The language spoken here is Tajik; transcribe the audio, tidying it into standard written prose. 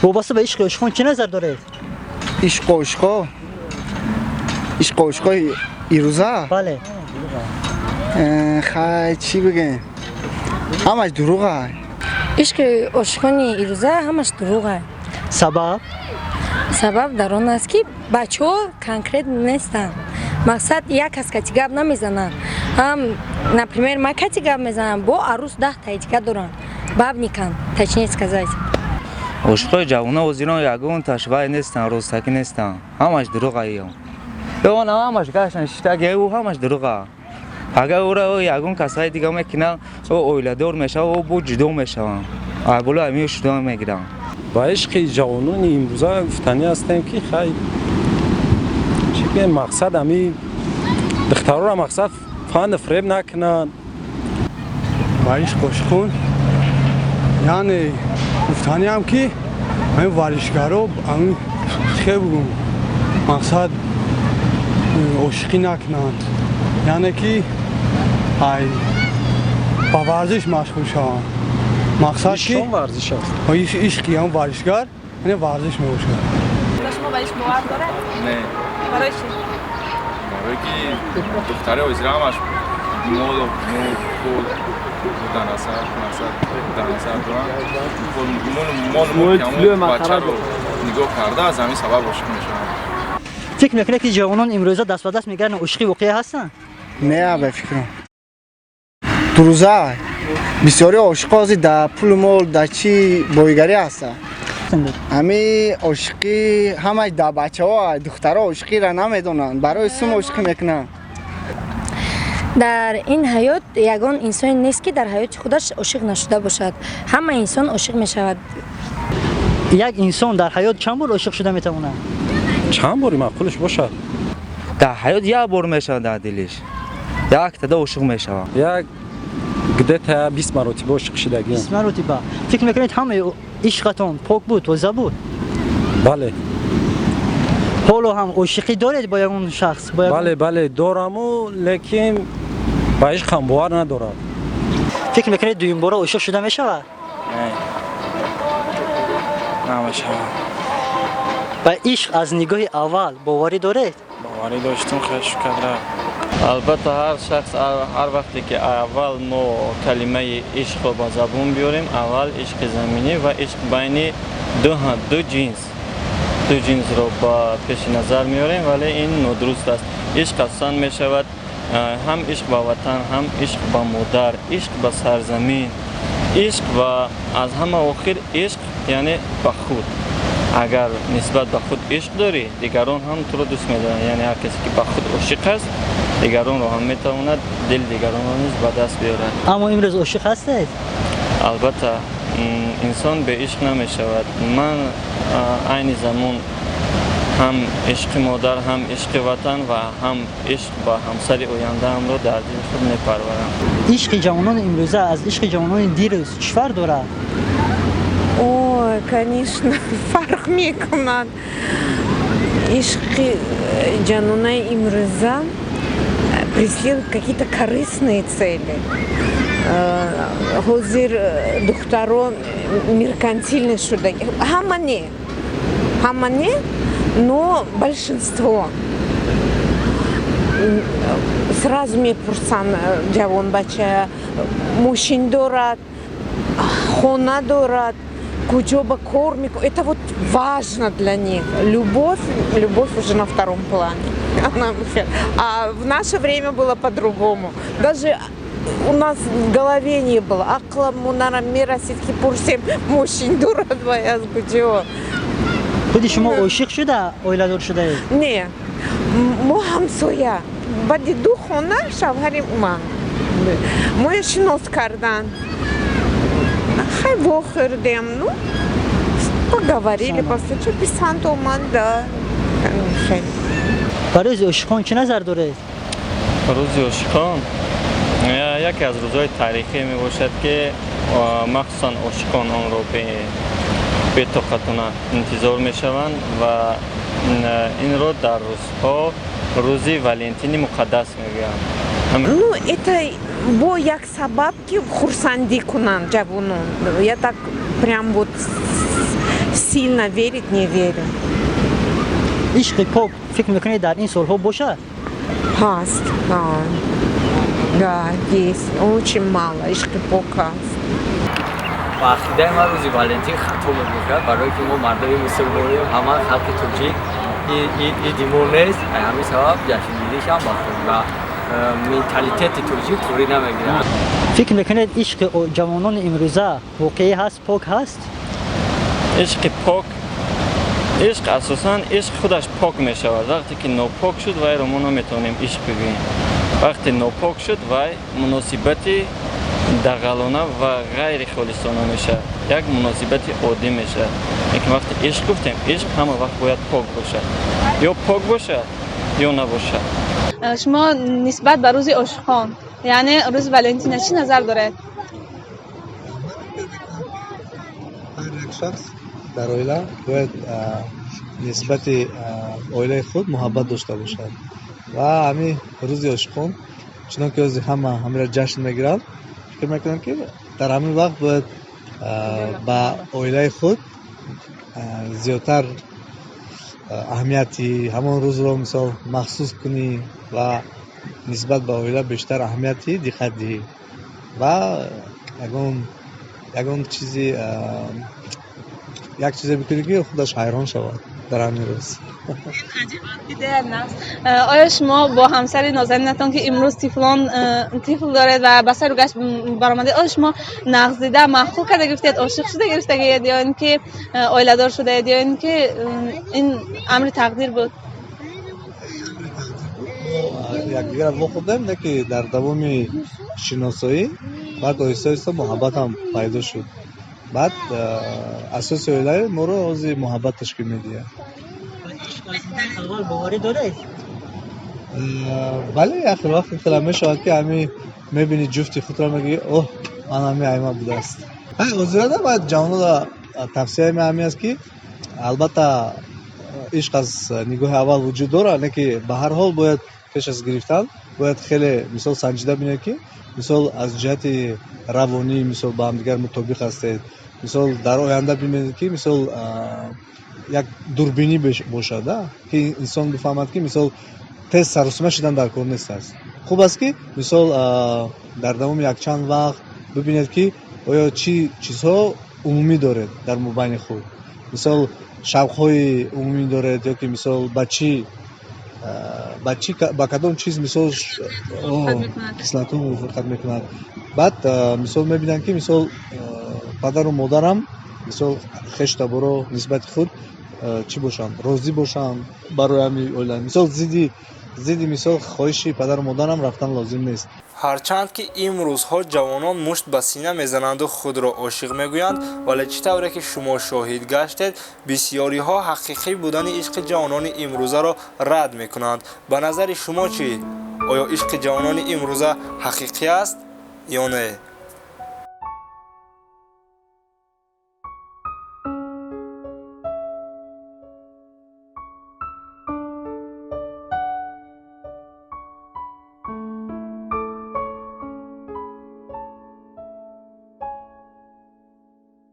Вобаста ба ишқи ошиқон чӣ назар доред? Ишқу ошиқо, ишқу ошиқои ирӯза? Бале. Хай, чӣ бигем, ҳамаш дурӯға. Ишқи ошиқони ирӯза ҳамаш дурӯға. Сабаб? Сабаб дар он аст, ки бачаҳо конкрет нестанд. Мақсад, як кас кати гап намезананд. Ҳам, например, ман кати гап мезанам, бо арӯс 10 таи дига доранд, бабниканд, точнее сказать. Ошиқои ҷавона ҳозирон ягон ташвай нестанд, ростакӣ нестанд, ҳамаш дурӯға. Ё ҳамаш гаштан шиштаги ӯ, ҳамаш дурӯға. Агар ӯра ягон касаи дига мекунанд, ӯ оиладор мешавад, ӯ бо ҷудо мешаванд, боло ами шудо мегиранд. Ба ишқи ҷавонони имрӯза гуфтанӣ ҳастем, ки хай, чӣ бигем, мақсад, ами духтарора мақсад фанду фиреб накунанд. Ба ишқ ошиқон, яъне гуфтаниам, ки ҳамин варзишгаро, ҳамин хе бугум, мақсад, ошиқӣ накунанд, яъне ки ай ба варзиш машғул шаванд, мақсад ки Ишқон варзиш аст. Ишқи ҳам варзишгар, яъне варзиш мебошад. Шумо ба ишқ бовар доред? Не. Барои чӣ? Барое ки духтари ҳозира ҳамаш молу мулк, пул дар назар, мақсад, дар назар доранд. Молу мулки ҳамон бачаро нигоҳ карда, аз ҳамин сабаб ошиқ мешаванд. Фикр мекунед, ки ҷавонон имрӯза даст ба даст мегарданд, ошиқи воқеӣ ҳастанд? Не, ба фикрам, дурӯза. Бисёри ошиқо ҳозир дар пулу мол, дар чӣ боигарӣ ҳастанд. Ҳами ошиқӣ ҳамаш дар бачаҳо, духтаро ошиқиро намедонанд, барои сум ошиқӣ мекунанд. Дар ин ҳаёт ягон инсоне нест, ки дар ҳаёти худаш ошиқ нашуда бошад. Ҳама инсон ошиқ мешавад. Як инсон дар ҳаёт чанд бор ошиқ шуда метавонад? Чанд бори маъқулш бошад. Дар ҳаёт як бор мешавад, дар дилиш як тада ошиқ мешавад. Як где-то 20 маротиба ошиқ шидагиам. 20 маротиба. Фикр мекунед, ҳамаи ишқатон пок буд, тоза буд? Бале. Ҳоло ҳам ошиқӣ доред бо ягон шахс, бо ягон- Бале, дораму, лекин ба ишқам бовар надорам. Фикр мекунед, дуюмбора ошиқ шуда мешавад? Не, намешавам. Ба ишқ аз нигоҳи аввал боварӣ доред? Боварӣ доштум, хеш карда. Албатта, ҳар шахс, ҳар вақте ки аввал мо калимаи ишқро ба забон биёрем, аввал ишқи заминӣ ва ишқ байни ду ҷинсро ба пеши назар меорем, вале ин нодуруст аст. Ишқ асосан мешавад ҳам ишқ ба ватан, ҳам ишқ ба модар, ишқ ба сарзамин, ишқ ва аз ҳама охир ишқ, яъне ба худ. Агар нисбат ба худ ишқ дорӣ, дигарон ҳам туро дӯст медоранд. Яъне ҳар касе ки ба худ ошиқ аст, дигаронро ҳам метавонад, дили дигаронро низ ба даст биёрад. Аммо имрӯз ошиқ ҳастед? Албатта, инсон беишқ намешавад. Ман айни замон ҳам ишқи модар, ҳам ишқи ватан ва ҳам ишқ ба ҳамсари ояндаамро дар дили худ мепарварам. Ишқи ҷавонони имрӯза аз ишқи ҷавонони дирӯз чӣ фарқ дорад? Ой, конечно, фарқ мекунад. Ишқи ҷанонаи имрӯза преследует какие-то корыстные цели. Ҳозир духтарон меркантильный шудаги. Ҳама не. Ҳама не, но большинство. Сразу мепурсанд ҷавонбача: мошин дорад, хона дорад, куҷо ба кор мекунад. Это вот важно для них. Любовь, любовь уже на втором плане. А в наше время было по-другому. Даже у нас в голове не было. Ақламонара мерасид, ки пурсем: мошин дорад ва аз куҷо. Худи шумо ошиқ шуда оиладор шудаед? Не, мо ҳамсоя. Баъди ду хона шавҳари ман. Моя шинос кардан. Хай, вохӯрдем, ну, поговорили, повстречали, писанд омад, да. Хеле. Ба рӯзи ошиқон чӣ назар доред? Рӯзи ошиқон яке аз рӯзҳои таърихӣ мебошад, ки махсусан ошиқон онро бетоқатона интизор мешаванд ва инро дар рӯзҳо рӯзи Валентини муқаддас мегӯянд. Ну, это бо як сабаб, ки хурсандӣ кунанд ҷавонон. Я так прям вот Сильно верить не верю. Ишқи пок фикр мекунед дар ин солҳо бошад? Ҳаст, да, есть. Очень мало. Ишқи пок ҳаст. Ба ақидаи ман, рӯзи Валентин хато мебошад, барое ки мо мардуми мусулмонем, ҳама халқи тоҷик иди мо нест. Ҳамин сабаб ҷашнгиришам ба менталитети тоҷик туғрӣ намегирад. Фикр мекунед, ишқи ҷавонони имрӯза воқеӣ ҳаст, пок ҳаст? Ишқи пок, ишқ, асосан ишқ худаш пок мешавад. Вақте ки нопок шуд, вайро мо наметавонем ишқ бигӯем. Вақте нопок шуд, вай муносибати дағалона ва ғайрихолисона мешавад, як муносибати оддӣ мешавад. Лекин вақте ишқ гуфтем, ишқ ҳама вақт бояд пок бошад, ё пок бошад, ё набошад. Шумо нисбат ба рӯзи ошиқон, яъне рӯзи Валентина, чӣ назар доред? Ҳар як шахс дар оила бояд нисбати оилаи худ муҳаббат дошта бошад ва ҳамин рӯзи ошиқон, чунон ки ҳозир ҳама ҳамира ҷашн мегиранд, фикр мекунам, ки дар ҳамин вақт бояд ба оилаи худ зиёдтар аҳамияти ҳамон рӯзро, мисол, махсус кунӣ ва нисбат ба оила бештар аҳамияти диққат диҳӣ ва ягон чизи, як чизе бикунӣ, ки худаш ҳайрон шавад дар ҳамин рӯз. Оё шумо бо ҳамсари нозанинатон, ки имрӯз тифлон, тифл доред ва ба сару гашт баромадед, оё шумо нағз дида маъқул карда гирифтед, ошиқ шуда гирифтагиед, ё ин ки оиладор шудаед, ё ин ки ин амри тақдир буд? Якдигарро вохӯрдем, не ки дар давоми шиносоӣ, баъд оҳиста оҳиста муҳаббатам пайдо шуд. Баъд асоси оилаи моро ҳозир муҳаббат ташкил медиҳад. Аввал боварӣ доред? Бале, як вақт хеле мешавад, ки ҳами мебини ҷуфти худро, мегӯӣ: «Оҳ, ман ҳами айма будааст». Ҳозирада бояд ҷавонода тавсияи ман ҳамин аст, ки албатта ишқ аз нигоҳи аввал вуҷуд дорад, не ки ба ҳар ҳол бояд пеш аз гирифтан бояд хеле, мисол, санҷида бинед, ки, мисол, аз ҷиҳати равонӣ, мисол, ба ҳамдигар мутобиқ ҳастед, мисол, дар оянда бинед, ки, мисол, як дурбинӣ бошад, ки инсон бифаҳмад, ки, мисол, тез саросима шудан дар кор нест аст. Хуб аст, ки, мисол, дар давоми якчанд вақт бибинед, ки оё чӣ чизҳо умумӣ доред дар мобайни худ, мисол, шавқҳои умумӣ доред ё ки, мисол, ба чӣ, ба кадом чиз, мисол, хислатҳо мувофиқат мекунад. Баъд, мисол, мебинанд, ки, мисол, падару модарам, мисол, хештаборо нисбати худ чӣ бошанд, розӣ бошанд барои ҳамин оила. Мисол, зидди, мисол, хоҳиши падару модарам рафтан лозим нест. Ҳарчанд ки имрӯзҳо ҷавонон мушт ба сина мезананду худро ошиқ мегӯянд, вале чӣ тавре ки шумо шоҳид гаштед, бисьёриҳо ҳақиқӣ будани ишқи ҷавонони имрӯзаро рад мекунанд. Ба назари шумо чӣ? Оё ишқи ҷавонони имрӯза ҳақиқӣ аст ё не?